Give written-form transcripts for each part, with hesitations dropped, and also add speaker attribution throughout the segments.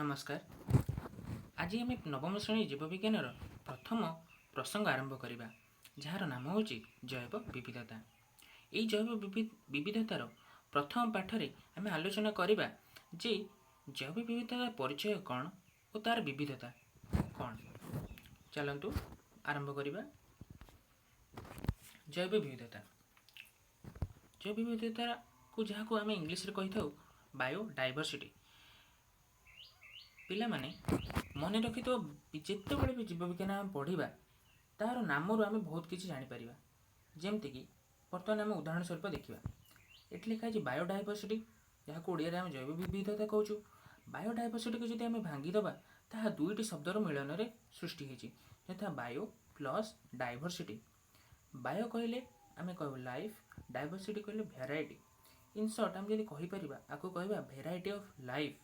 Speaker 1: ନମସ୍କାର। ଆଜି ଆମେ ନବମ ଶ୍ରେଣୀ ଜୀବବିଜ୍ଞାନର ପ୍ରଥମ ପ୍ରସଙ୍ଗ ଆରମ୍ଭ କରିବା, ଯାହାର ନାମ ହେଉଛି ଜୈବ ବିବିଧତା। ଏହି ଜୈବ ବିବିଧତାର ପ୍ରଥମ ପାଠରେ ଆମେ ଆଲୋଚନା କରିବା ଯେ ଜୈବ ବିବିଧତାର ପରିଚୟ କ'ଣ ଓ ତା'ର ବିବିଧତା କ'ଣ। ଚାଲନ୍ତୁ ଆରମ୍ଭ କରିବା। ଜୈବ ବିବିଧତା, ଜୈବ ବିବିଧତାକୁ ଯାହାକୁ ଆମେ ଇଂଲିଶରେ କହିଥାଉ ବାୟୋଡାଇଭର୍ସିଟି। ପିଲାମାନେ, ମନେ ରଖିଥିବ, ଯେତେବେଳେ ବି ଜୀବବିଜ୍ଞାନ ଆମେ ପଢ଼ିବା, ତାହାର ନାମରୁ ଆମେ ବହୁତ କିଛି ଜାଣିପାରିବା। ଯେମିତିକି ବର୍ତ୍ତମାନ ଆମେ ଉଦାହରଣ ସ୍ୱରୂପ ଦେଖିବା, ଏଠି ଲେଖା ହେଇଛି ବାୟୋଡାଇଭର୍ସିଟି, ଯାହାକୁ ଓଡ଼ିଆରେ ଆମେ ଜୈବ ବିବିଧତା କହୁଛୁ। ବାୟୋଡାଇଭର୍ସିଟିକୁ ଯଦି ଆମେ ଭାଙ୍ଗିଦେବା, ତାହା ଦୁଇଟି ଶବ୍ଦର ମିଳନରେ ସୃଷ୍ଟି ହେଇଛି, ଯଥା ବାୟୋ ପ୍ଲସ୍ ଡାଇଭର୍ସିଟି। ବାୟୋ କହିଲେ ଆମେ କହିବୁ ଲାଇଫ୍, ଡାଇଭର୍ସିଟି କହିଲେ ଭେରାଇଟି। ଇନ୍ ସର୍ଟ ଆମେ ଯଦି କହିପାରିବା, ଆକୁ କହିବା ଭେରାଇଟି ଅଫ୍ ଲାଇଫ୍।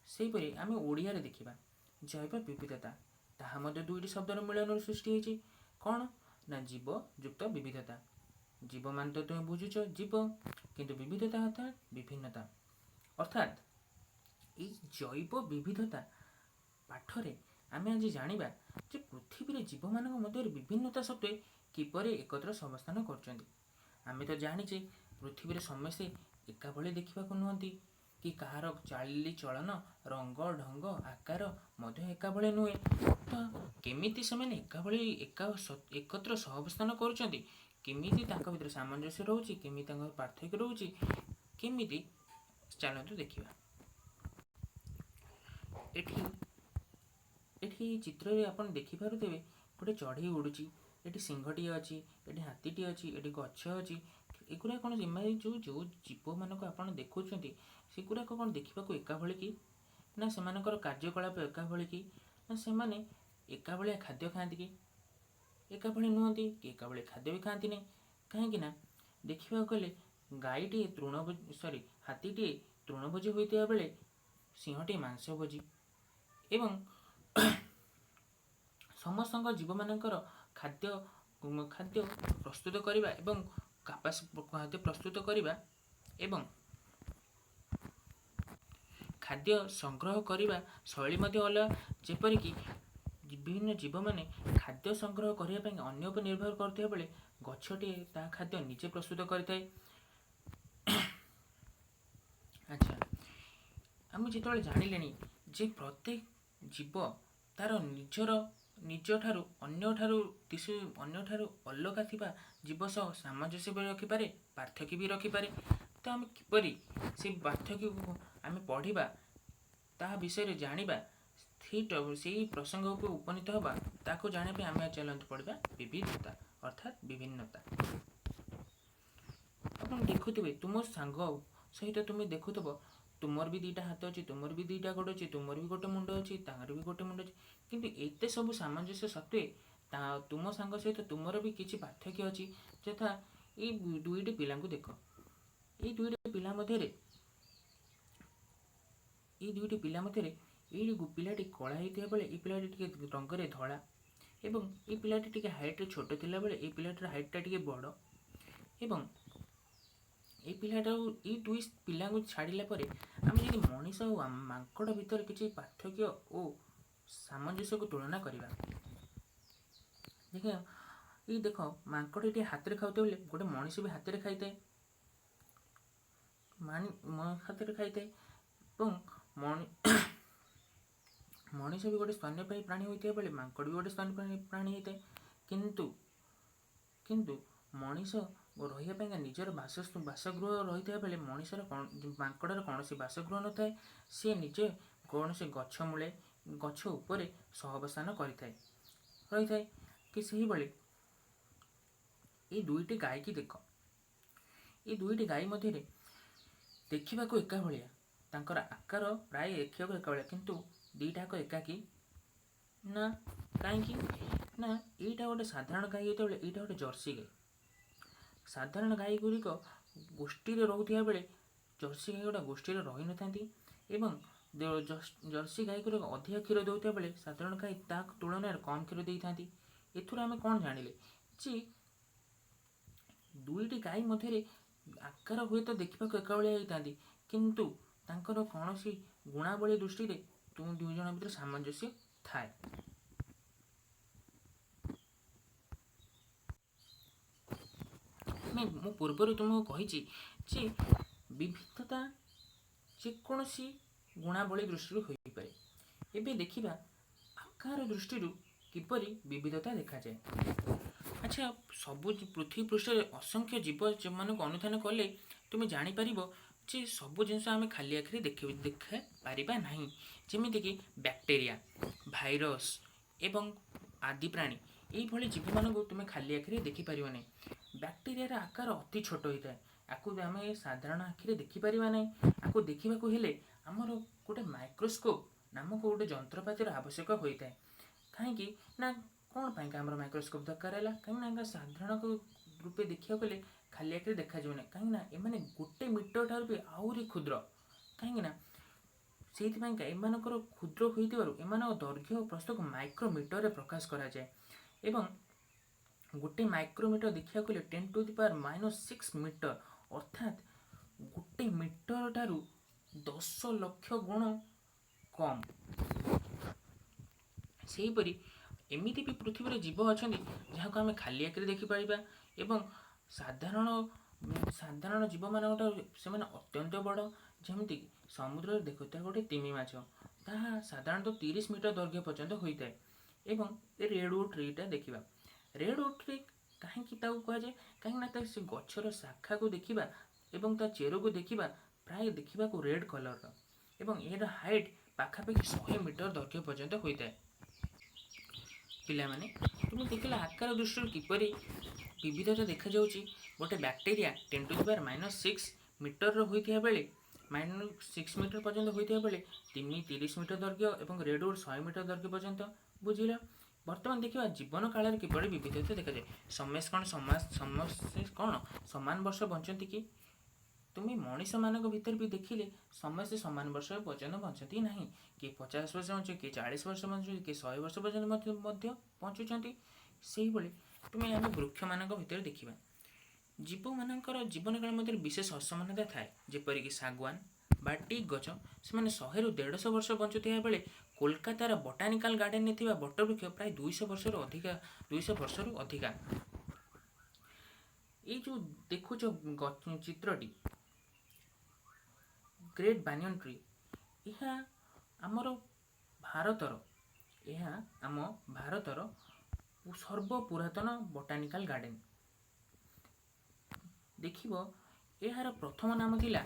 Speaker 1: ସେହିପରି ଆମେ ଓଡ଼ିଆରେ ଦେଖିବା ଜୈବ ବିବିଧତା, ତାହା ମଧ୍ୟ ଦୁଇଟି ଶବ୍ଦର ମିଳନରୁ ସୃଷ୍ଟି ହେଇଛି। କ'ଣ ନା ଜୀବ ଯୁକ୍ତ ବିବିଧତା। ଜୀବ ମାନେ ତ ତୁମେ ବୁଝୁଛ ଜୀବ, କିନ୍ତୁ ବିବିଧତା ଅର୍ଥାତ୍ ବିଭିନ୍ନତା। ଅର୍ଥାତ୍ ଏଇ ଜୈବ ବିବିଧତା ପାଠରେ ଆମେ ଆଜି ଜାଣିବା ଯେ ପୃଥିବୀରେ ଜୀବମାନଙ୍କ ମଧ୍ୟରେ ବିଭିନ୍ନତା ସତ୍ତ୍ୱେ କିପରି ଏକତ୍ର ସହାବସ୍ଥାନ କରୁଛନ୍ତି। ଆମେ ତ ଜାଣିଛେ, ପୃଥିବୀରେ ସମସ୍ତେ ଏକା ଭଳି ଦେଖିବାକୁ ନୁହନ୍ତି କି କାହାର ଚାଲିଚଳନ, ରଙ୍ଗ ଢଙ୍ଗ, ଆକାର ମଧ୍ୟ ଏକା ଭଳି ନୁହେଁ। ତ କେମିତି ସେମାନେ ଏକା ଭଳି ଏକତ୍ର ସହାବସ୍ଥାନ କରୁଛନ୍ତି, କେମିତି ତାଙ୍କ ଭିତରେ ସାମଞ୍ଜସ୍ୟ ରହୁଛି, କେମିତି ତାଙ୍କ ପାର୍ଥକ୍ୟ ରହୁଛି, କେମିତି, ଚାଲନ୍ତୁ ଦେଖିବା। ଏଠି ଚିତ୍ରରେ ଆପଣ ଦେଖିପାରୁଥିବେ, ଗୋଟେ ଚଢ଼େଇ ଉଡ଼ୁଛି, ଏଠି ସିଂହଟିଏ ଅଛି, ଏଠି ହାତୀଟିଏ ଅଛି, ଏଠି ଗଛ ଅଛି। ଏଗୁଡ଼ା କ'ଣ? ଏମାନେ ଯେଉଁ ଯେଉଁ ଜୀବମାନଙ୍କୁ ଆପଣ ଦେଖୁଛନ୍ତି, ସେଗୁଡ଼ାକ କ'ଣ ଦେଖିବାକୁ ଏକା ଭଳି କି? ନା ସେମାନଙ୍କର କାର୍ଯ୍ୟକଳାପ ଏକା ଭଳି କି? ନା ସେମାନେ ଏକା ଭଳିଆ ଖାଦ୍ୟ ଖାଆନ୍ତି କି? ଏକା ଭଳି ନୁହନ୍ତି କି ଏକା ଭଳି ଖାଦ୍ୟ ବି ଖାଆନ୍ତି ନାହିଁ। କାହିଁକି ନା ଦେଖିବାକୁ ଗଲେ ଗାଈଟିଏ ତୃଣ, ସରି, ହାତୀଟିଏ ତୃଣଭୋଜୀ ହୋଇଥିବା ବେଳେ ସିଂହଟିଏ ମାଂସଭୋଜୀ। ଏବଂ ସମସ୍ତଙ୍କ ଜୀବମାନଙ୍କର ଖାଦ୍ୟ ପ୍ରସ୍ତୁତ କରିବା ଏବଂ ଖାଦ୍ୟ ପ୍ରସ୍ତୁତ କରିବା ଏବଂ ଖାଦ୍ୟ ସଂଗ୍ରହ କରିବା ଶୈଳୀ ମଧ୍ୟ ଅଲଗା। ଯେପରିକି ବିଭିନ୍ନ ଜୀବମାନେ ଖାଦ୍ୟ ସଂଗ୍ରହ କରିବା ପାଇଁ ଅନ୍ୟ ଉପରେ ନିର୍ଭର କରୁଥିବା ବେଳେ ଗଛଟିଏ ତା ଖାଦ୍ୟ ନିଜେ ପ୍ରସ୍ତୁତ କରିଥାଏ। ଆଚ୍ଛା, ଆମେ ଯେତେବେଳେ ଜାଣିଲେଣି ଯେ ପ୍ରତ୍ୟେକ ଜୀବ ତାର ନିଜର ନିଜଠାରୁ ଅନ୍ୟଠାରୁ ଦିଶୁ ଅନ୍ୟଠାରୁ ଅଲଗା ଥିବା ଜୀବ ସହ ସାମଞ୍ଜସ୍ୟ ବି ରଖିପାରେ, ପାର୍ଥକ୍ୟ ବି ରଖିପାରେ, ତ ଆମେ କିପରି ସେ ପାର୍ଥକ୍ୟକୁ ଆମେ ପଢ଼ିବା, ତାହା ବିଷୟରେ ଜାଣିବା, ସେଇ ପ୍ରସଙ୍ଗକୁ ଉପନୀତ ହେବା, ତାକୁ ଜାଣିବା ପାଇଁ ଆମେ ଚାଲନ୍ତୁ ପଢ଼ିବା ବିବିଧତା ଅର୍ଥାତ୍ ବିଭିନ୍ନତା। ଆପଣ ଦେଖୁଥିବେ, ତୁମ ସାଙ୍ଗ ସହିତ ତୁମେ ଦେଖୁଥିବ, ତୁମର ବି ଦୁଇଟା ହାତ ଅଛି, ତୁମର ବି ଦୁଇଟା ଗୋଡ଼ ଅଛି, ତୁମର ବି ଗୋଟେ ମୁଣ୍ଡ ଅଛି, ତାଙ୍କର ବି ଗୋଟେ ମୁଣ୍ଡ ଅଛି। କିନ୍ତୁ ଏତେ ସବୁ ସାମଞ୍ଜସ୍ୟ ସତ୍ତ୍ୱେ ତା ତୁମ ସାଙ୍ଗ ସହିତ ତୁମର ବି କିଛି ପାର୍ଥକ୍ୟ ଅଛି। ଯଥା ଏଇ ଦୁଇଟି ପିଲାଙ୍କୁ ଦେଖ। ଏଇ ଦୁଇଟି ପିଲା ମଧ୍ୟରେ ଏଇ ପିଲାଟି କଳା ହେଇଥିବା ବେଳେ ଏଇ ପିଲାଟି ଟିକେ ରଙ୍ଗରେ ଧଳା ଏବଂ ଏଇ ପିଲାଟି ଟିକେ ହାଇଟ୍ରେ ଛୋଟ ଥିଲାବେଳେ ଏଇ ପିଲାଟିର ହାଇଟ୍ଟା ଟିକେ ବଡ଼। ଏବଂ ଏଇ ପିଲାଟାକୁ, ଏଇ ଦୁଇ ପିଲାଙ୍କୁ ଛାଡ଼ିଲା ପରେ ଆମେ ଯଦି ମଣିଷ ଆଉ ମାଙ୍କଡ଼ ଭିତରେ କିଛି ପାର୍ଥକ୍ୟ ଓ ସାମଞ୍ଜସ୍ୟକୁ ତୁଳନା କରିବା, ଦେଖିବା। ଏଇ ଦେଖ, ମାଙ୍କଡ଼ ଏଠି ହାତରେ ଖାଉଥିବା ବେଳେ ଗୋଟେ ମଣିଷ ବି ହାତରେ ଖାଇଥାଏ, ହାତରେ ଖାଇଥାଏ। ଏବଂ ମଣିଷ ବି ଗୋଟେ ସ୍ତନ୍ୟପାୟୀ ପ୍ରାଣୀ ହୋଇଥିବା ବେଳେ ମାଙ୍କଡ଼ ବି ଗୋଟେ ସ୍ତନ୍ୟପାୟୀ ପ୍ରାଣୀ ହେଇଥାଏ। କିନ୍ତୁ ମଣିଷ ରହିବା ପାଇଁକା ନିଜର ବାସଗୃହ ରହିଥିବା ବେଳେ ମଣିଷର ମାଙ୍କଡ଼ର କୌଣସି ବାସଗୃହ ନଥାଏ। ସିଏ ନିଜେ କୌଣସି ଗଛ ମୂଳେ, ଗଛ ଉପରେ ସହାବସ୍ଥାନ କରିଥାଏ, ରହିଥାଏ କି। ସେହିଭଳି ଏଇ ଦୁଇଟି ଗାଈକି ଦେଖ। ଏଇ ଦୁଇଟି ଗାଈ ମଧ୍ୟରେ ଦେଖିବାକୁ ଏକା ଭଳିଆ, ତାଙ୍କର ଆକାର ପ୍ରାୟ ଦେଖିବାକୁ ଏକା ଭଳିଆ, କିନ୍ତୁ ଦୁଇଟାକ ଏକା କି ନା? କାହିଁକି ନା ଏଇଟା ଗୋଟେ ସାଧାରଣ ଗାଈ ଯେତେବେଳେ ଏଇଟା ଗୋଟେ ଜର୍ସି ଗାଈ। ସାଧାରଣ ଗାଈ ଗୁଡ଼ିକ ଗୋଷ୍ଠୀରେ ରହୁଥିବା ବେଳେ ଜର୍ସି ଗାଈ ଗୁଡ଼ା ଗୋଷ୍ଠୀରେ ରହିନଥାନ୍ତି। ଏବଂ ଜର୍ସି ଗାଈ ଗୁଡ଼ିକ ଅଧିକ କ୍ଷୀର ଦେଉଥିବା ବେଳେ ସାଧାରଣ ଗାଈ ତା ତୁଳନାରେ କମ୍ କ୍ଷୀର ଦେଇଥାନ୍ତି। ଏଥିରୁ ଆମେ କ'ଣ ଜାଣିଲେ ଯେ ଦୁଇଟି ଗାଈ ମଧ୍ୟରେ ଆକାର ହୁଏତ ଦେଖିବାକୁ ଏକା ଭଳିଆ ହେଇଥାନ୍ତି, କିନ୍ତୁ ତାଙ୍କର କୌଣସି ଗୁଣାବଳୀ ଦୃଷ୍ଟିରେ ତୁମ ଦୁଇ ଜଣ ଭିତରେ ସାମଞ୍ଜସ୍ୟ ଥାଏ। ମୁଁ ପୂର୍ବରୁ ତୁମକୁ କହିଛି ଯେ ବିବିଧତା ଯେକୌଣସି ଗୁଣାବଳୀ ଦୃଷ୍ଟିରୁ ହୋଇପାରେ। ଏବେ ଦେଖିବା ଆକାର ଦୃଷ୍ଟିରୁ କିପରି ବିବିଧତା ଦେଖାଯାଏ। ଆଚ୍ଛା, ସବୁ ପୃଥିବୀ ପୃଷ୍ଠରେ ଅସଂଖ୍ୟ ଜୀବ, ଯେଉଁମାନଙ୍କୁ ଅନୁଧ୍ୟାନ କଲେ ତୁମେ ଜାଣିପାରିବ ଯେ ସବୁ ଜିନିଷ ଆମେ ଖାଲି ଆଖିରେ ଦେଖିପାରିବା ନାହିଁ। ଯେମିତିକି ବ୍ୟାକ୍ଟେରିଆ, ଭାଇରସ୍ ଏବଂ ଆଦି ପ୍ରାଣୀ, ଏଇଭଳି ଜୀବମାନଙ୍କୁ ତୁମେ ଖାଲି ଆଖିରେ ଦେଖିପାରିବ ନାହିଁ। ବ୍ୟାକ୍ଟେରିଆର ଆକାର ଅତି ଛୋଟ ହୋଇଥାଏ। ଆକୁ ଆମେ ସାଧାରଣ ଆଖିରେ ଦେଖିପାରିବା ନାହିଁ। ଆକୁ ଦେଖିବାକୁ ହେଲେ ଆମର ଗୋଟେ ମାଇକ୍ରୋସ୍କୋପ୍ ନାମକ ଗୋଟେ ଯନ୍ତ୍ରପାତିର ଆବଶ୍ୟକ ହୋଇଥାଏ। କାହିଁକି ନା, କ'ଣ ପାଇଁକା ଆମର ମାଇକ୍ରୋସ୍କୋପ୍ ଦରକାର ହେଲା? କାହିଁକିନା ସାଧାରଣ ରୂପେ ଦେଖିବାକୁ ଗଲେ ଖାଲି ଆଖିରେ ଦେଖାଯିବ ନାହିଁ, କାହିଁକିନା ଏମାନେ 1 ମିଟର ଠାରୁ ବି ଆହୁରି କ୍ଷୁଦ୍ର। କାହିଁକିନା ସେଇଥିପାଇଁକା ଏମାନଙ୍କର କ୍ଷୁଦ୍ର ହୋଇଥିବାରୁ ଏମାନଙ୍କ ଦୈର୍ଘ୍ୟ ଓ ପ୍ରସ୍ଥକୁ ମାଇକ୍ରୋମିଟରରେ ପ୍ରକାଶ କରାଯାଏ ଏବଂ ଗୋଟେ ମାଇକ୍ରୋମିଟର ଦେଖିବାକୁ ଗଲେ 10 to the power -6 meter, ଅର୍ଥାତ୍ 1 ମିଟର ଠାରୁ 10 ଲକ୍ଷ ଗୁଣ କମ୍। ସେହିପରି ଏମିତି ବି ପୃଥିବୀରେ ଜୀବ ଅଛନ୍ତି, ଯାହାକୁ ଆମେ ଖାଲି ଆଖିରେ ଦେଖିପାରିବା ଏବଂ ସାଧାରଣ ସାଧାରଣ ଜୀବମାନଙ୍କ ଠାରୁ ସେମାନେ ଅତ୍ୟନ୍ତ ବଡ଼। ଯେମିତିକି ସମୁଦ୍ରରେ ଦେଖୁଥିବା ଗୋଟେ ତିମି ମାଛ, ତାହା ସାଧାରଣତଃ 30 ମିଟର ଦୈର୍ଘ୍ୟ ପର୍ଯ୍ୟନ୍ତ ହୋଇଥାଏ। ଏବଂ ଏ ରେଡ଼ଉଡ଼ ଟ୍ରିଟା ଦେଖିବା। ରେଡ଼ଉଡ଼ ଟ୍ରି କାହିଁକି ତାକୁ କୁହାଯାଏ? କାହିଁକିନା ତା ସେ ଗଛର ଶାଖାକୁ ଦେଖିବା ଏବଂ ତା ଚେରକୁ ଦେଖିବା, ପ୍ରାୟ ଦେଖିବାକୁ ରେଡ଼୍ କଲର୍ର ଏବଂ ଏହାର ହାଇଟ୍ ପାଖାପାଖି 100 ମିଟର ଦୈର୍ଘ୍ୟ ପର୍ଯ୍ୟନ୍ତ ହୋଇଥାଏ। ପିଲାମାନେ, ତୁମେ ଦେଖିଲ ଆକାର ଦୃଷ୍ଟିରୁ କିପରି ବିବିଧତା ଦେଖାଯାଉଛି। ଗୋଟେ ବ୍ୟାକ୍ଟେରିଆ 10 to the power -6 ମିଟରର ହୋଇଥିବା ବେଳେ, -6 ମିଟର ପର୍ଯ୍ୟନ୍ତ ହୋଇଥିବା ବେଳେ, ତିମି 30 ମିଟର ଦୈର୍ଘ୍ୟ ଏବଂ ରେଡ଼ଉଡ଼ 100 ମିଟର ଦୈର୍ଘ୍ୟ ପର୍ଯ୍ୟନ୍ତ। ବୁଝିଲ? ବର୍ତ୍ତମାନ ଦେଖିବା ଜୀବନ କାଳରେ କିପରି ବିବିଧତା ଦେଖାଯାଏ। ସମସ୍ତେ କ'ଣ ସମାନ ବର୍ଷ ବଞ୍ଚନ୍ତି କି? ତୁମେ ମଣିଷମାନଙ୍କ ଭିତରେ ବି ଦେଖିଲେ ସମସ୍ତେ ସମାନ ବର୍ଷ ପର୍ଯ୍ୟନ୍ତ ବଞ୍ଚନ୍ତି ନାହିଁ। କିଏ 50 ବର୍ଷ ବଞ୍ଚେ, କିଏ 40 ବର୍ଷ ବଞ୍ଚୁଛନ୍ତି, କିଏ 100 ବର୍ଷ ପର୍ଯ୍ୟନ୍ତ ମଧ୍ୟ ବଞ୍ଚୁଛନ୍ତି। ସେଇଭଳି ତୁମେ ଆମେ ବୃକ୍ଷମାନଙ୍କ ଭିତରେ ଦେଖିବା, ଜୀବମାନଙ୍କର ଜୀବନକାଳ ମଧ୍ୟରେ ବିଶେଷ ଅସମାନତା ଥାଏ। ଯେପରିକି ଶାଗୁଆନ ବା ଟିକ୍ ଗଛ, ସେମାନେ 100ରୁ 150 ବର୍ଷ ବଞ୍ଚୁଥିବା ବେଳେ କୋଲକାତାର ବଟାନିକାଲ ଗାର୍ଡେନରେ ଥିବା ବଟବୃକ୍ଷ ପ୍ରାୟ 200 ବର୍ଷରୁ ଅଧିକା, 200 ବର୍ଷରୁ ଅଧିକା। ଏଇ ଯେଉଁ ଦେଖୁଛ ଚିତ୍ରଟି, ଗ୍ରେଟ୍ ବାନିୟନ୍ ଟ୍ରି, ଏହା ଆମ ଭାରତର ସର୍ବପୁରାତନ ବଟାନିକାଲ ଗାର୍ଡେନ। ଦେଖିବ, ଏହାର ପ୍ରଥମ ନାମ ଥିଲା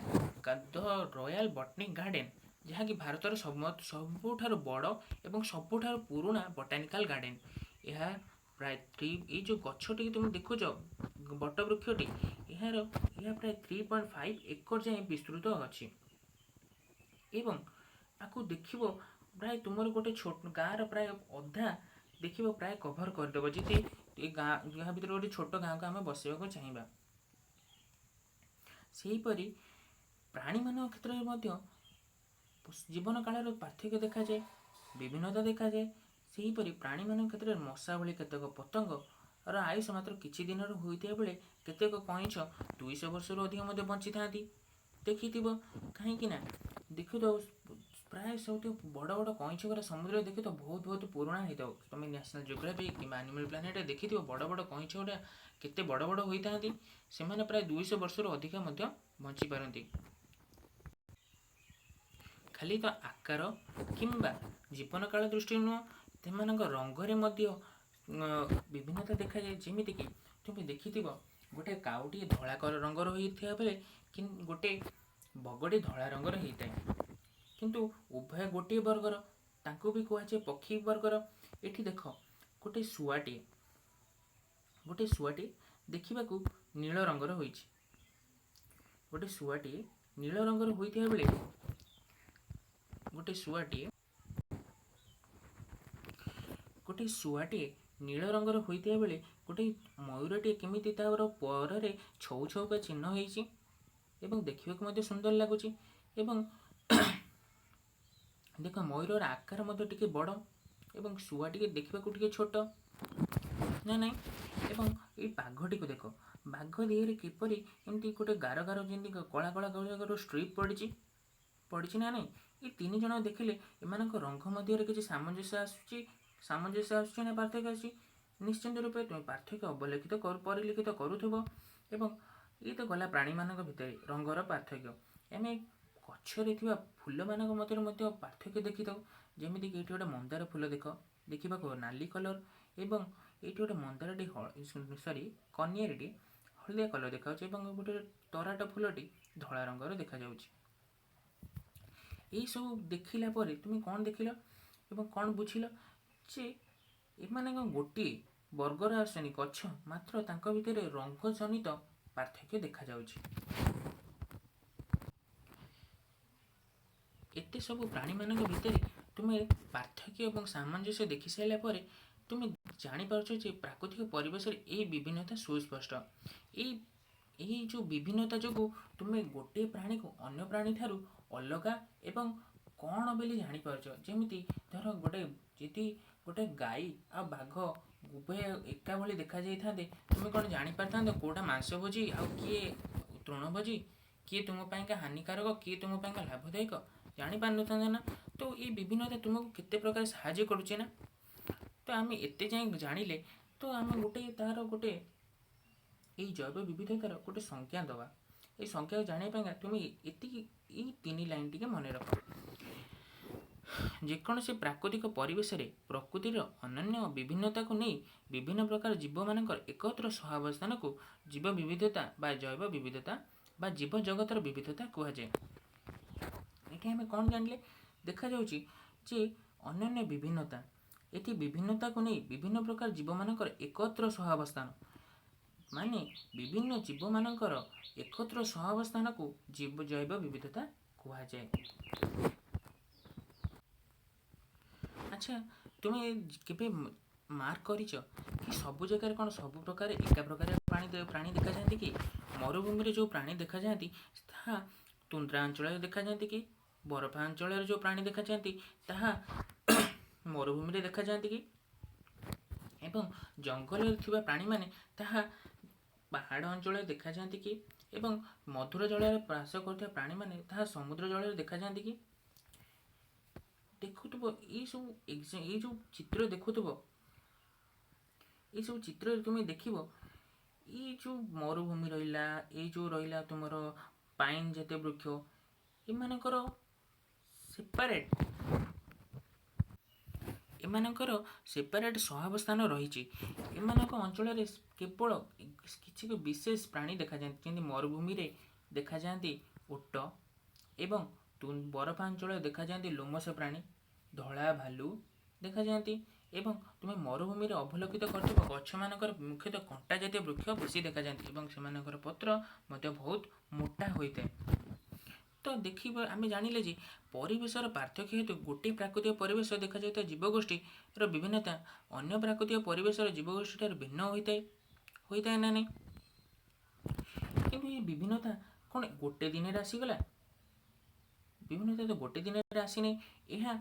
Speaker 1: ଦ ରୟାଲ ବଟନିକ୍ ଗାର୍ଡେନ, ଯାହାକି ଭାରତର ସବୁଠାରୁ ବଡ଼ ଏବଂ ସବୁଠାରୁ ପୁରୁଣା ବଟାନିକାଲ ଗାର୍ଡେନ। ଏହା ପ୍ରାୟ ଥ୍ରୀ, ଏଇ ଯେଉଁ ଗଛଟିକି ତୁମେ ଦେଖୁଛ, ବଟବୃକ୍ଷଟି, ଏହା ପ୍ରାୟ 3.5 ଏକର ଯାଏଁ ବିସ୍ତୃତ ଅଛି ଏବଂ ଆକୁ ଦେଖିବ, ପ୍ରାୟ ତୁମର ଗୋଟେ ଛୋଟ ଗାଁର ପ୍ରାୟ ଅଧା ଦେଖିବ ପ୍ରାୟ କଭର କରିଦେବ, ଯଦି ଏ ଗାଁ ଏହା ଭିତରେ ଗୋଟେ ଛୋଟ ଗାଁକୁ ଆମେ ବସେଇବାକୁ ଚାହିଁବା। ସେହିପରି ପ୍ରାଣୀମାନଙ୍କ କ୍ଷେତ୍ରରେ ମଧ୍ୟ ଜୀବନ କାଳର ପାର୍ଥକ୍ୟ ଦେଖାଯାଏ, ବିଭିନ୍ନତା ଦେଖାଯାଏ। ସେହିପରି ପ୍ରାଣୀମାନଙ୍କ କ୍ଷେତ୍ରରେ ମଶା ଭଳି କେତେକ ପତଙ୍ଗର ଆୟୁଷ ମାତ୍ର କିଛି ଦିନର ହୋଇଥିବା ବେଳେ କେତେକ କଇଁଛ 200 ବର୍ଷରୁ ଅଧିକ ମଧ୍ୟ ବଞ୍ଚିଥାନ୍ତି। ଦେଖିଥିବ, କାହିଁକି ନା ଦେଖୁଥିବ, ପ୍ରାୟ ସବୁଠୁ ବଡ଼ ବଡ଼ କଇଁଛ ଗୁଡ଼ା ସମୁଦ୍ରରେ ଦେଖିଥିବ, ବହୁତ ବହୁତ ପୁରୁଣା ହେଇଥାଉ। ତୁମେ ନ୍ୟାସନାଲ୍ ଜିଓଗ୍ରାଫି କିମ୍ବା ଆନିମାଲ୍ ପ୍ଲାନେଟ୍ରେ ଦେଖିଥିବ, ବଡ଼ ବଡ଼ କଇଁଛ ଗୁଡ଼ା କେତେ ବଡ଼ ବଡ଼ ହୋଇଥାନ୍ତି। ସେମାନେ ପ୍ରାୟ 200 ବର୍ଷରୁ ଅଧିକା ମଧ୍ୟ ବଞ୍ଚିପାରନ୍ତି। ଖାଲି ତ ଆକାର କିମ୍ବା ଜୀବନକାଳ ଦୃଷ୍ଟିରୁ ନୁହଁ, ସେମାନଙ୍କ ରଙ୍ଗରେ ମଧ୍ୟ ବିଭିନ୍ନତା ଦେଖାଯାଏ। ଯେମିତିକି ତୁମେ ଦେଖିଥିବ, ଗୋଟେ କାଉଟିଏ ଧଳା ରଙ୍ଗର ହୋଇଥିବା ବେଳେ ଗୋଟେ ବଗଟି ଧଳା ରଙ୍ଗର ହେଇଥାଏ। କିନ୍ତୁ ଉଭୟ ଗୋଟିଏ ବର୍ଗର, ତାଙ୍କୁ ବି କୁହାଯାଏ ପକ୍ଷୀ ବର୍ଗର। ଏଠି ଦେଖ, ଗୋଟେ ଶୁଆଟିଏ ଦେଖିବାକୁ ନୀଳ ରଙ୍ଗର ହୋଇଛି। ଗୋଟେ ଶୁଆଟିଏ ନୀଳ ରଙ୍ଗର ହୋଇଥିବା ବେଳେ ଗୋଟେ ଶୁଆଟିଏ ନୀଳ ରଙ୍ଗର ହୋଇଥିବା ବେଳେ ଗୋଟେ ମୟୂରଟିଏ କେମିତି ତାର ପରରେ ଛଉ ଛଉକା ଚିହ୍ନ ହେଇଛି ଏବଂ ଦେଖିବାକୁ ମଧ୍ୟ ସୁନ୍ଦର ଲାଗୁଛି। ଏବଂ ଦେଖ, ମୟୂରର ଆକାର ମଧ୍ୟ ଟିକେ ବଡ଼ ଏବଂ ଶୁଆ ଟିକେ ଦେଖିବାକୁ ଟିକେ ଛୋଟ ନା ନାଇଁ? ଏବଂ ଏଇ ବାଘଟିକୁ ଦେଖ, ବାଘ ଦେହରେ କିପରି ଏମିତି ଗୋଟେ ଗାର ଗାର, ଯେମିତି କଳା କଳା କଳା ଗାର ଷ୍ଟ୍ରିପ୍ ପଡ଼ିଛି। ପଡ଼ିଛି ନା ନାହିଁ? ଏ ତିନି ଜଣ ଦେଖିଲେ ଏମାନଙ୍କ ରଙ୍ଗ ମଧ୍ୟରେ କିଛି ସାମଞ୍ଜସ୍ୟ ଆସୁଛି, ସାମଞ୍ଜସ୍ୟ ଆସୁଛି ନା ପାର୍ଥକ୍ୟ ଆସୁଛି? ନିଶ୍ଚିନ୍ତ ରୂପେ ତୁମେ ପାର୍ଥକ୍ୟ ଅବଲିଖିତ ପରିଲିଖିତ କରୁଥିବ। ଏବଂ ଏଇ ତ ଗଲା ପ୍ରାଣୀମାନଙ୍କ ଭିତରେ ରଙ୍ଗର ପାର୍ଥକ୍ୟ। ଆମେ ଗଛରେ ଥିବା ଫୁଲମାନଙ୍କ ମଧ୍ୟରେ ମଧ୍ୟ ପାର୍ଥକ୍ୟ ଦେଖିଥାଉ। ଯେମିତିକି ଏଇଠି ଗୋଟେ ମନ୍ଦାର ଫୁଲ ଦେଖ, ଦେଖିବାକୁ ନାଲି କଲର୍, ଏବଂ ଏଇଠି ଗୋଟେ ମନ୍ଦାରଟି, ସରି, କନିଆରିଟି ହଳଦିଆ କଲର୍ ଦେଖାଯାଉଛି ଏବଂ ଗୋଟେ ତରାଟ ଫୁଲଟି ଧଳା ରଙ୍ଗର ଦେଖାଯାଉଛି। ଏଇସବୁ ଦେଖିଲା ପରେ ତୁମେ କ'ଣ ଦେଖିଲ ଏବଂ କ'ଣ ବୁଝିଲ ଯେ ଏମାନଙ୍କ ଗୋଟିଏ ବର୍ଗର ଆସୁଛନ୍ତି ଗଛ, ମାତ୍ର ତାଙ୍କ ଭିତରେ ରଙ୍ଗଜନିତ ପାର୍ଥକ୍ୟ ଦେଖାଯାଉଛି। ଏତେ ସବୁ ପ୍ରାଣୀମାନଙ୍କ ଭିତରେ ତୁମେ ପାର୍ଥକ୍ୟ ଏବଂ ସାମଞ୍ଜସ୍ୟ ଦେଖି ସାରିଲା ପରେ ତୁମେ ଜାଣିପାରୁଛ ଯେ ପ୍ରାକୃତିକ ପରିବେଶରେ ଏହି ବିଭିନ୍ନତା ସୁସ୍ପଷ୍ଟ। ଏଇ ଯେଉଁ ବିଭିନ୍ନତା ଯୋଗୁଁ ତୁମେ ଗୋଟିଏ ପ୍ରାଣୀକୁ ଅନ୍ୟ ପ୍ରାଣୀ ଠାରୁ ଅଲଗା ଏବଂ କ'ଣ ବୋଲି ଜାଣିପାରୁଛ। ଯେମିତି ଧର ଗୋଟେ ଯଦି ଗୋଟେ ଗାଈ ଆଉ ବାଘ ଉଭୟ ଏକା ଭଳି ଦେଖାଯାଇଥାନ୍ତେ, ତୁମେ କ'ଣ ଜାଣିପାରିଥାନ୍ତ କେଉଁଟା ମାଂସଭୋଜୀ ଆଉ କିଏ ତୃଣଭୋଜୀ, କିଏ ତୁମ ପାଇଁକା ହାନିକାରକ, କିଏ ତୁମ ପାଇଁକା ଲାଭଦାୟକ? ଜାଣିପାରିନଥାନ୍ତ ନା? ତ ଏଇ ବିଭିନ୍ନତା ତୁମକୁ କେତେ ପ୍ରକାର ସାହାଯ୍ୟ କରୁଛି ନା? ତ ଆମେ ଏତେ ଯାଏଁ ଜାଣିଲେ, ତ ଆମେ ଗୋଟେ ତାର ଗୋଟେ ଏଇ ଜୈବ ବିବିଧତାର ଗୋଟେ ସଂଜ୍ଞା ଦେବା। ଏଇ ସଂଜ୍ଞାକୁ ଜାଣିବା ପାଇଁକା ତୁମେ ଏତିକି ଏଇ ତିନି ଲାଇନ୍ ଟିକେ ମନେ ରଖ। ଯେକୌଣସି ପ୍ରାକୃତିକ ପରିବେଶରେ ପ୍ରକୃତିର ଅନନ୍ୟ ବିଭିନ୍ନତାକୁ ନେଇ ବିଭିନ୍ନ ପ୍ରକାର ଜୀବମାନଙ୍କର ଏକତ୍ର ସହାବସ୍ଥାନକୁ ଜୀବ ବିବିଧତା ବା ଜୈବ ବିବିଧତା ବା ଜୀବ ଜଗତର ବିବିଧତା କୁହାଯାଏ। ଏଠି ଆମେ କ'ଣ ଜାଣିଲେ? ଦେଖାଯାଉଛି ଯେ ଅନନ୍ୟ ବିଭିନ୍ନତା, ଏଠି ବିଭିନ୍ନତାକୁ ନେଇ ବିଭିନ୍ନ ପ୍ରକାର ଜୀବମାନଙ୍କର ଏକତ୍ର ସହାବସ୍ଥାନ, ମାନେ ବିଭିନ୍ନ ଜୀବମାନଙ୍କର ଏକତ୍ର ସହାବସ୍ଥାନକୁ ଜୈବ ବିବିଧତା କୁହାଯାଏ। ଆଚ୍ଛା, ତୁମେ କେବେ ମାର୍କ କରିଛ କି ସବୁ ଜାଗାରେ କ'ଣ ସବୁ ପ୍ରକାର ଏକା ପ୍ରକାର ପ୍ରାଣୀ ଦେଖାଯାଆନ୍ତି କି? ମରୁଭୂମିରେ ଯେଉଁ ପ୍ରାଣୀ ଦେଖାଯାଆନ୍ତି ତାହା ତୁନ୍ଦ୍ରା ଅଞ୍ଚଳରେ ଦେଖାଯାଆନ୍ତି କି? ବରଫ ଅଞ୍ଚଳରେ ଯେଉଁ ପ୍ରାଣୀ ଦେଖାଯାଆନ୍ତି ତାହା ମରୁଭୂମିରେ ଦେଖାଯାଆନ୍ତି କି? ଏବଂ ଜଙ୍ଗଲରେ ଥିବା ପ୍ରାଣୀମାନେ ତାହା ପାହାଡ଼ ଅଞ୍ଚଳରେ ଦେଖାଯାଆନ୍ତି କି? ଏବଂ ମଧୁର ଜଳରେ ବାସ କରୁଥିବା ପ୍ରାଣୀମାନେ ତାହା ସମୁଦ୍ର ଜଳରେ ଦେଖାଯାଆନ୍ତି କି? ଦେଖୁଥିବ ଏଇସବୁ, ଏଇ ଯେଉଁ ଚିତ୍ର ଦେଖୁଥିବ, ଏଇସବୁ ଚିତ୍ରରେ ତୁମେ ଦେଖିବ ଏଇ ଯେଉଁ ମରୁଭୂମି ରହିଲା, ଏଇ ଯେଉଁ ରହିଲା ତୁମର ପାଇନ୍ ଜାତୀୟ ବୃକ୍ଷ, ଏମାନଙ୍କର ସେପାରେଟ୍ ସହାବସ୍ଥାନ ରହିଛି। ଏମାନଙ୍କ ଅଞ୍ଚଳରେ କେବଳ କିଛି ବିଶେଷ ପ୍ରାଣୀ ଦେଖାଯାଆନ୍ତି। ଯେମିତି ମରୁଭୂମିରେ ଦେଖାଯାଆନ୍ତି ଓଟ ଏବଂ ବରଫାଞ୍ଚଳରେ ଦେଖାଯାଆନ୍ତି ଲୋମଶ ପ୍ରାଣୀ, ଧଳା ଭାଲୁ ଦେଖାଯାଆନ୍ତି। ଏବଂ ତୁମେ ମରୁଭୂମିରେ ଅବଲୋକିତ କରିଥିବ ଗଛମାନଙ୍କର ମୁଖ୍ୟତଃ କଣ୍ଟା ଜାତୀୟ ବୃକ୍ଷ ବେଶୀ ଦେଖାଯାଆନ୍ତି ଏବଂ ସେମାନଙ୍କର ପତ୍ର ମଧ୍ୟ ବହୁତ ମୋଟା ହୋଇଥାଏ। ତ ଦେଖିବା, ଆମେ ଜାଣିଲେ ଯେ ପରିବେଶର ପାର୍ଥକ୍ୟ ହେତୁ ଗୋଟିଏ ପ୍ରାକୃତିକ ପରିବେଶ ଦେଖାଯାଉଥିବା ଜୀବଗୋଷ୍ଠୀର ବିଭିନ୍ନତା ଅନ୍ୟ ପ୍ରାକୃତିକ ପରିବେଶର ଜୀବଗୋଷ୍ଠୀ ଠାରୁ ଭିନ୍ନ ହୋଇଥାଏ ନା ନାହିଁ? କିନ୍ତୁ ଏ ବିଭିନ୍ନତା କ'ଣ ଗୋଟେ ଦିନରେ ଆସିଗଲା? ବିଭିନ୍ନତା ତ ଗୋଟେ ଦିନରେ ଆସିନାହିଁ। ଏହା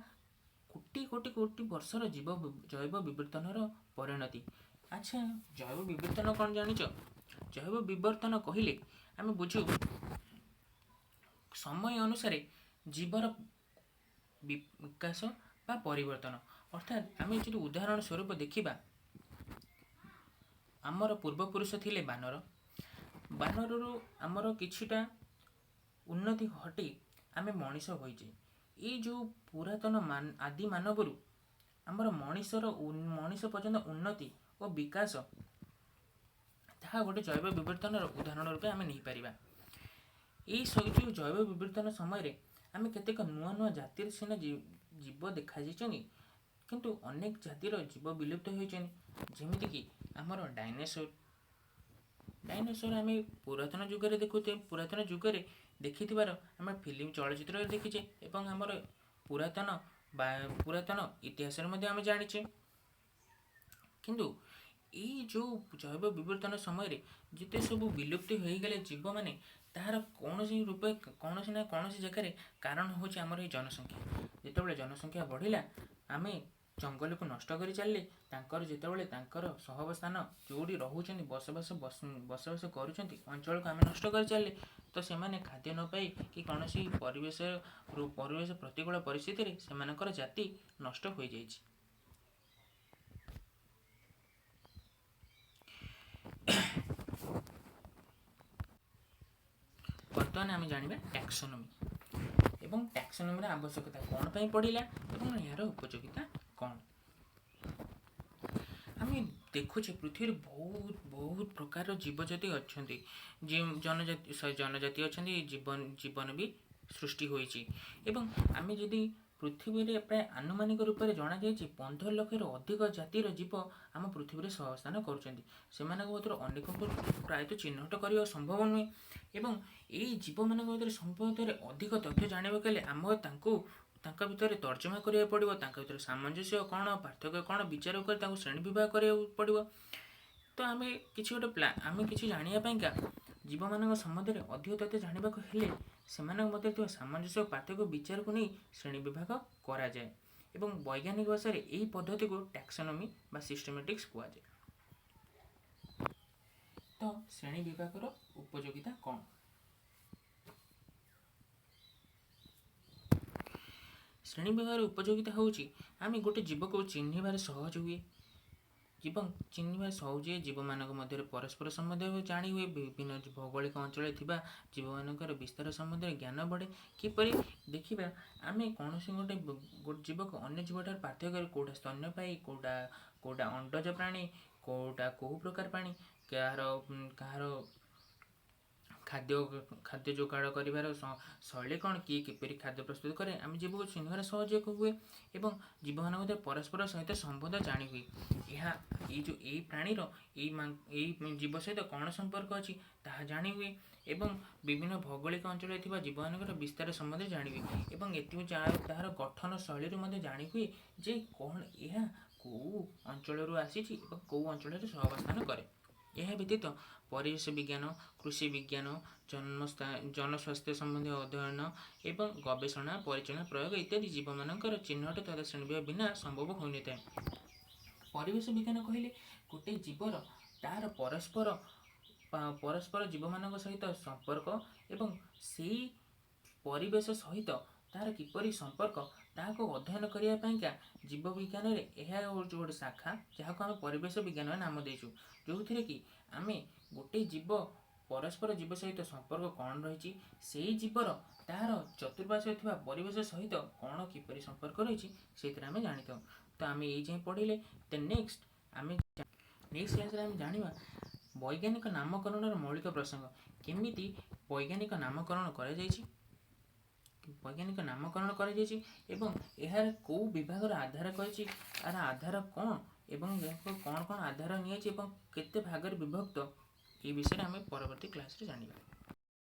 Speaker 1: କୋଟି କୋଟି କୋଟି ବର୍ଷର ଜୈବ ବିବର୍ତ୍ତନର ପରିଣତି। ଆଚ୍ଛା, ଜୈବ ବିବର୍ତ୍ତନ କ'ଣ ଜାଣିଛ? ଜୈବ ବିବର୍ତ୍ତନ କହିଲେ ଆମେ ବୁଝୁ ସମୟ ଅନୁସାରେ ଜୀବର ବିକାଶ ବା ପରିବର୍ତ୍ତନ। ଅର୍ଥାତ୍ ଆମେ ଯଦି ଉଦାହରଣ ସ୍ୱରୂପ ଦେଖିବା, ଆମର ପୂର୍ବପୁରୁଷ ଥିଲେ ବାନର। ବାନରରୁ ଆମର କିଛିଟା ଉନ୍ନତି ଘଟି ଆମେ ମଣିଷ ହୋଇଛେ। ଏଇ ଯେଉଁ ପୁରାତନ ଆଦି ମାନବରୁ ଆମର ମଣିଷ ପର୍ଯ୍ୟନ୍ତ ଉନ୍ନତି ଓ ବିକାଶ, ତାହା ଗୋଟେ ଜୈବ ବିବର୍ତ୍ତନର ଉଦାହରଣ ରୂପେ ଆମେ ନେଇପାରିବା। ଏଇ ଯେଉଁ ଜୈବ ବିବର୍ତ୍ତନ ସମୟରେ ଆମେ କେତେକ ନୂଆ ନୂଆ ଜାତିର ସିନା ଜୀବ ଦେଖାଯାଇଛନ୍ତି, କିନ୍ତୁ ଅନେକ ଜାତିର ଜୀବ ବିଲୁପ୍ତ ହୋଇଛନ୍ତି। ଯେମିତିକି ଆମର ଡାଇନୋସର। ଡାଇନୋସର ଆମେ ପୁରାତନ ଯୁଗରେ ଦେଖୁଛେ, ପୁରାତନ ଯୁଗରେ ଦେଖିଥିବାର ଆମେ ଫିଲ୍ମ ଚଳଚ୍ଚିତ୍ରରେ ଦେଖିଛେ ଏବଂ ଆମର ପୁରାତନ ବା ପୁରାତନ ଇତିହାସରେ ମଧ୍ୟ ଆମେ ଜାଣିଛେ। କିନ୍ତୁ ଏଇ ଯେଉଁ ଜୈବ ବିବର୍ତ୍ତନ ସମୟରେ ଯେତେ ସବୁ ବିଲୁପ୍ତି ହୋଇଗଲେ ଜୀବମାନେ, ତାହାର କୌଣସି ରୂପେ କୌଣସି ନା କୌଣସି ଜାଗାରେ କାରଣ ହେଉଛି ଆମର ଏଇ ଜନସଂଖ୍ୟା। ଯେତେବେଳେ ଜନସଂଖ୍ୟା ବଢ଼ିଲା, ଆମେ ଜଙ୍ଗଲକୁ ନଷ୍ଟ କରି ଚାଲିଲେ, ତାଙ୍କର ଯେତେବେଳେ ତାଙ୍କର ସହାବସ୍ଥାନ ଯେଉଁଠି ରହୁଛନ୍ତି, ବସବାସ କରୁଛନ୍ତି ଅଞ୍ଚଳକୁ ଆମେ ନଷ୍ଟ କରି ଚାଲିଲେ, ତ ସେମାନେ ଖାଦ୍ୟ ନ ପାଇ କି କୌଣସି ପରିବେଶ ପ୍ରତିକୂଳ ପରିସ୍ଥିତିରେ ସେମାନଙ୍କର ଜାତି ନଷ୍ଟ ହୋଇଯାଇଛି। ବର୍ତ୍ତମାନ ଆମେ ଜାଣିବା ଟ୍ୟାକ୍ସୋନୋମି ଏବଂ ଟ୍ୟାକ୍ସୋନୋମିର ଆବଶ୍ୟକତା କ'ଣ ପାଇଁ ପଡ଼ିଲା ଏବଂ ଏହାର ଉପଯୋଗିତା କ'ଣ। ଆମେ ଦେଖୁଛେ ପୃଥିବୀରେ ବହୁତ ବହୁତ ପ୍ରକାରର ଜୀବଜାତି ଅଛନ୍ତି, ଯେଉଁ ଜନଜାତି ଅଛନ୍ତି, ଜୀବନ ବି ସୃଷ୍ଟି ହୋଇଛି। ଏବଂ ଆମେ ଯଦି ପୃଥିବୀରେ ପ୍ରାୟ ଆନୁମାନିକ ରୂପରେ ଜଣାଯାଇଛି 15 ଲକ୍ଷରୁ ଅଧିକ ଜାତିର ଜୀବ ଆମ ପୃଥିବୀରେ ସହାବସ୍ଥାନ କରୁଛନ୍ତି। ସେମାନଙ୍କ ଭିତରୁ ଅନେକଙ୍କୁ ପ୍ରାୟତଃ ଚିହ୍ନଟ କରିବା ସମ୍ଭବ ନୁହେଁ। ଏବଂ ଏଇ ଜୀବମାନଙ୍କ ଭିତରେ ସମ୍ପର୍କରେ ଅଧିକ ତଥ୍ୟ ଜାଣିବାକୁ ହେଲେ ଆମ ତାଙ୍କ ଭିତରେ ତର୍ଜମା କରିବାକୁ ପଡ଼ିବ, ତାଙ୍କ ଭିତରେ ସାମଞ୍ଜସ୍ୟ କ'ଣ, ପାର୍ଥକ୍ୟ କ'ଣ ବିଚାର କରି ତାଙ୍କୁ ଶ୍ରେଣୀ ବିଭାଗ କରିବାକୁ ପଡ଼ିବ। ତ ଆମେ କିଛି ଗୋଟେ ଆମେ କିଛି ଜାଣିବା ପାଇଁକା ଜୀବମାନଙ୍କ ସମ୍ବନ୍ଧରେ ଅଧିକ ତଥ୍ୟ ଜାଣିବାକୁ ହେଲେ ସେମାନଙ୍କ ମଧ୍ୟରେ ଥିବା ସାମଞ୍ଜସ୍ୟ ପାର୍ଥକ୍ୟ ବିଚାରକୁ ନେଇ ଶ୍ରେଣୀ ବିଭାଗ କରାଯାଏ। ଏବଂ ବୈଜ୍ଞାନିକ ଭାଷାରେ ଏହି ପଦ୍ଧତିକୁ ଟ୍ୟାକ୍ସୋନୋମି ବା ସିଷ୍ଟମେଟିକ୍ସ କୁହାଯାଏ। ତ ଶ୍ରେଣୀ ବିଭାଗର ଉପଯୋଗିତା କ'ଣ? ଶ୍ରେଣୀ ବିଭାଗର ଉପଯୋଗିତା ହେଉଛି ଆମେ ଗୋଟେ ଜୀବକୁ ଚିହ୍ନିବାରେ ସହଜ ହୁଏ ଏବଂ ଚିହ୍ନିବାରେ ସହଜ ହୁଏ, ଜୀବମାନଙ୍କ ମଧ୍ୟରେ ପରସ୍ପର ସମ୍ବନ୍ଧ ଜାଣି ହୁଏ, ବିଭିନ୍ନ ଭୌଗୋଳିକ ଅଞ୍ଚଳରେ ଥିବା ଜୀବମାନଙ୍କର ବିସ୍ତାର ସମ୍ବନ୍ଧରେ ଜ୍ଞାନ ବଢ଼େ। କିପରି ଦେଖିବା, ଆମେ କୌଣସି ଗୋଟେ ଜୀବକୁ ଅନ୍ୟ ଜୀବଠାରୁ ପାର୍ଥକ୍ୟ କରି କେଉଁଟା ସ୍ତନ୍ୟପାୟୀ, କେଉଁଟା ଅଣ୍ଡଜ ପ୍ରାଣୀ, କେଉଁଟା କେଉଁ ପ୍ରକାର ପ୍ରାଣୀ, କାହାର ଖାଦ୍ୟ ଯୋଗାଡ଼ କରିବାର ଶୈଳୀ କ'ଣ, କିଏ କିପରି ଖାଦ୍ୟ ପ୍ରସ୍ତୁତ କରେ, ଆମେ ଜୀବକୁ ଚିହ୍ନିବାରେ ସହଯୋଗ ହୁଏ ଏବଂ ଜୀବମାନଙ୍କ ମଧ୍ୟରେ ପରସ୍ପର ସହିତ ସମ୍ବନ୍ଧ ଜାଣି ହୁଏ। ଏହା ଏଇ ଯେଉଁ ଏଇ ପ୍ରାଣୀର ଏଇ ଜୀବ ସହିତ କ'ଣ ସମ୍ପର୍କ ଅଛି ତାହା ଜାଣି ହୁଏ ଏବଂ ବିଭିନ୍ନ ଭୌଗୋଳିକ ଅଞ୍ଚଳରେ ଥିବା ଜୀବମାନଙ୍କର ବିସ୍ତାର ସମ୍ବନ୍ଧରେ ଜାଣି ହୁଏ ଏବଂ ଏଥିରୁ ତାହାର ଗଠନ ଶୈଳୀରୁ ମଧ୍ୟ ଜାଣି ହୁଏ ଯେ କ'ଣ ଏହା କେଉଁ ଅଞ୍ଚଳରୁ ଆସିଛି ଏବଂ କେଉଁ ଅଞ୍ଚଳରେ ସହାବସ୍ଥାନ କରେ। ଏହା ବ୍ୟତୀତ ପରିବେଶ ବିଜ୍ଞାନ, କୃଷି ବିଜ୍ଞାନ, ଜନସ୍ୱାସ୍ଥ୍ୟ ସମ୍ବନ୍ଧୀୟ ଅଧ୍ୟୟନ ଏବଂ ଗବେଷଣା, ପରିଚାଳନା, ପ୍ରୟୋଗ ଇତ୍ୟାଦି ଜୀବମାନଙ୍କର ଚିହ୍ନଟ ତଥା ଶ୍ରେଣୀବିଭାଗ ବିନା ସମ୍ଭବ ହୋଇନଥାଏ। ପରିବେଶ ବିଜ୍ଞାନ କହିଲେ ଗୋଟେ ଜୀବର ତାହାର ପରସ୍ପର ଜୀବମାନଙ୍କ ସହିତ ସମ୍ପର୍କ ଏବଂ ସେଇ ପରିବେଶ ସହିତ ତାହାର କିପରି ସମ୍ପର୍କ ତାହାକୁ ଅଧ୍ୟୟନ କରିବା ପାଇଁକା ଜୀବ ବିଜ୍ଞାନରେ ଏହା ହେଉଛି ଗୋଟେ ଶାଖା, ଯାହାକୁ ଆମେ ପରିବେଶ ବିଜ୍ଞାନ ନାମ ଦେଇଛୁ, ଯେଉଁଥିରେ କି ଆମେ ଗୋଟେ ଜୀବ ପରସ୍ପର ଜୀବ ସହିତ ସମ୍ପର୍କ କ'ଣ ରହିଛି, ସେଇ ଜୀବର ତାହାର ଚତୁଃପାର୍ଶ୍ୱରେ ଥିବା ପରିବେଶ ସହିତ କ'ଣ କିପରି ସମ୍ପର୍କ ରହିଛି ସେଇଥିରେ ଆମେ ଜାଣିଥାଉ। ତ ଆମେ ଏଇ ଯାଏଁ ପଢ଼ିଲେ। ଦେନ୍ ନେକ୍ସଟ ଆମେ ନେକ୍ସଟ କ୍ଲାସ୍ରେ ଆମେ ଜାଣିବା ବୈଜ୍ଞାନିକ ନାମକରଣର ମୌଳିକ ପ୍ରସଙ୍ଗ, କେମିତି ବୈଜ୍ଞାନିକ ନାମକରଣ କରାଯାଇଛି, ବୈଜ୍ଞାନିକ ନାମକରଣ କରାଯାଇଛି ଏବଂ ଏହାର କେଉଁ ବିଭାଗର ଆଧାର କହିଛି, ଏହାର ଆଧାର କ'ଣ ଏବଂ ଏହାକୁ କ'ଣ କ'ଣ ଆଧାର ନିଆଯାଇଛି ଏବଂ କେତେ ଭାଗରେ ବିଭକ୍ତ, ଏ ବିଷୟରେ ଆମେ ପରବର୍ତ୍ତୀ କ୍ଲାସ୍ରେ ଜାଣିବା।